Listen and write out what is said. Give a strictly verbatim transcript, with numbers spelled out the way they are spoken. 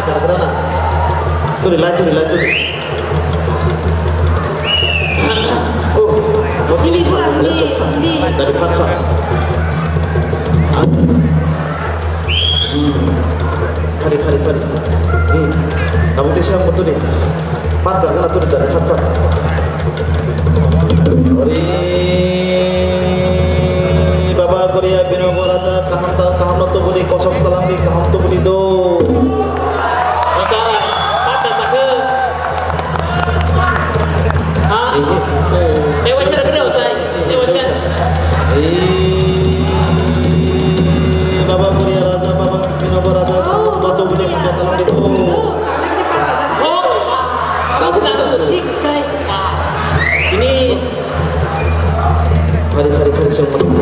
Turi lai, turi lai, turi. Oh, what is this? Dari patha. Ah. Hmm. Khari, khari, khari. Hmm. Kamu tisa motor ni. Pat gana turi dari patha. Ori baba Goria bino go raja kaham ta kaham no tubuli kosok talang di kaham tubuli do. Basa, pat da sakhe. Ha? Ehe. Tewa chara kene basa. Tewa chara. Eh, baba Goria raja baba bino go raja kaham no tubuli kosok talang di do. Oh, bagus, bagus, bagus. Thik kai. Ini. Hari, hari, hari, selamat.